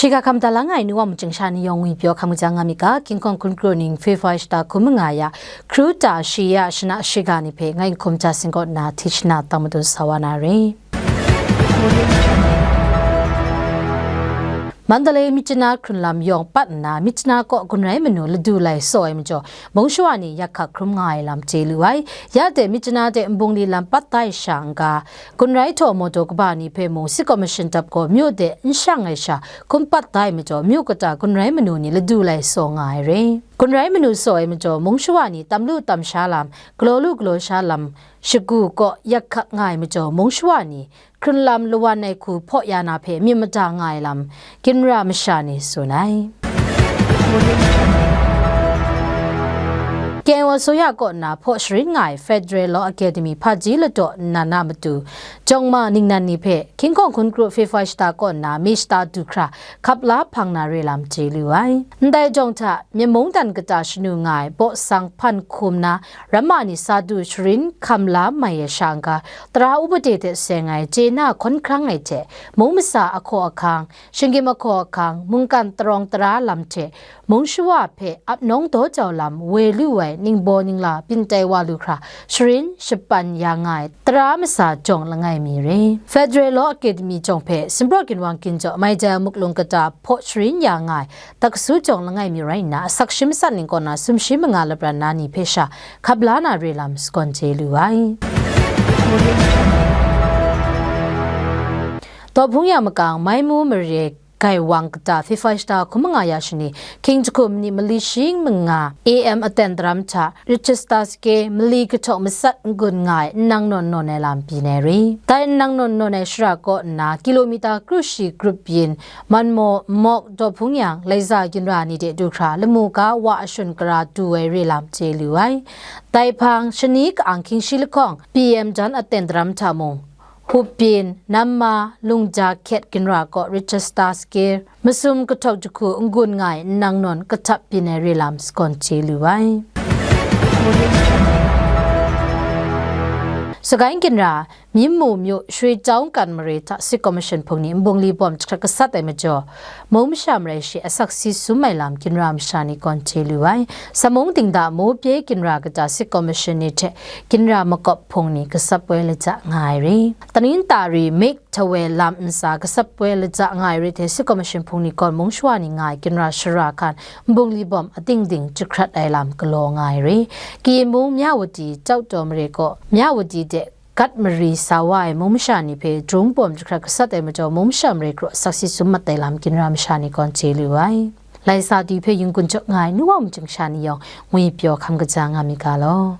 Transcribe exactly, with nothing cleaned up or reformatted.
Shiga hkam da lang ai nu wa machung sha ni yawng ngwi pyaw hkam kaja nga mi ga, King Kong hkun kru ning February shata hkun manga ya, kru ta shi ya shana shiga ni hpe ngai n hkum ja singkawt na hti shana tang madun sa wa na re. Mandalay Myitkyina hkrun lam yawng pat nna, Myitkyina kaw gun rai manu ladu lai saw ai majaw, mung shawa ni yak hkak hkrum nga ai lam chye lu ai. Ya de Myitkyina de nbungli lam pat da ai sha n-ga, gun rai htaw mawdaw kaba ni hpe mung City Commission dap gaw myu de n shang ai sha hkum pat da ai majaw, myu kata gun rai manu ni ladu lai saw nga ai re. Gun rai manu saw ai majaw, mung shawa ni tam lu tam sha lam, galaw lu galaw sha lam, shagu kaw yak hkak nga ai majaw, mung shawa ni hkrun lam lawan ai hku hpaw ya na hpe myit mada nga ai lam, ginra masha ni tsun ai. K N O အစိုးရ kaw nna hpaw sharin nga ai Federal Law Academy hpaji ladaw nnan a matu, jawng ma ningnan ni hpe King Kong hkun kru February shata kaw nna May shata du hkra hkap la hpang na re lam chye lu ai. Ndai jawng hta, Myen mungdan kata shanu nga ai baw sang hpan hkum na, ramma ni sa du sharin hkam la mai ai sha n-ga, tara upade hte seng ai chye na hkawn hkrang ai hte, mung masa ahkaw ahkang, shinggyim ahkaw ahkang, mungkan tarawng tara lam hte, mung shawa hpe ap nawng daw jau lam woi lu ai ningbaw ningla byin tai wa lu hkra, sharin shapan ya nga ai tara masa jawng langai mi re. Federal Law Academy jawng hpe Sumpraw Ginwang Ginjaw Maijai Muklung kata hpaw sharin ya nga ai, Taksu jawng langai mi rai nna, asak shi matsat ning kaw na sumshi manga lapran na ni hpe sha hkap la na re lam sagawn chye lu ai. Daw hpung ya makang, Maimu mare Gaiwang kata February shata hkun manga ya shani, King jahku manit mali shi manga A M aten daram hta, Register Square mali kahtawk matsat n-gun nga ai nnang nawn nawn ai lam byin ai re. Dai nnang nawn nawn ai shara kaw nna, kilomita kru shi grup byin, Manmaw, Mawk, Daw hpung yang, Laiza ginra ni de du hkra, lamu ga wa ashun kara du ai re lam chye lu ai. Dai hpang, shani ka-ang hkying shi lahkawng, P M jan aten daram hta mung, Hupbyin, Namma, Lungja hkyet ginra kaw Register Square, masum kahtawk jahku n-gun nga ai nnang nawn kahtap byin ai re lam sagawn chye lu ai. Sagaing ginra, Myinmu myu Shwe Chyaung Kan mare hta City Commission hpung ni nbungli bawm jahkrat gasat ai majaw, mung masha marai shi asak si sum ai lam ginra masha ni gawn chye lu ai. Samung dingda mu pye ginra kata City Commission ni hte ginra makawp hpung ni gasap woi laja nga ai re. Tanin tari mek htawoi lam ntsa gasap woi laja nga ai re hte City Commission hpung ni gawn mung shawa ni nga ai ginra shara hkan nbungli bawm ating ding jahkrat ai lam galaw nga ai re. Kayin mung Myawati, Kyauktaw mare kaw Myawati de gat mari sa wa ai mung masha ni hpe drone bawm jahkrat gasat ai majaw, mung masha mare hkru asak si sum mat ai lam ginra masha ni gawn chye lu ai. Lai sa di hpe yungkun jaw nga ai nu wa machung sha ni yawng ngwi pyaw hkam kaja nga mi ga law.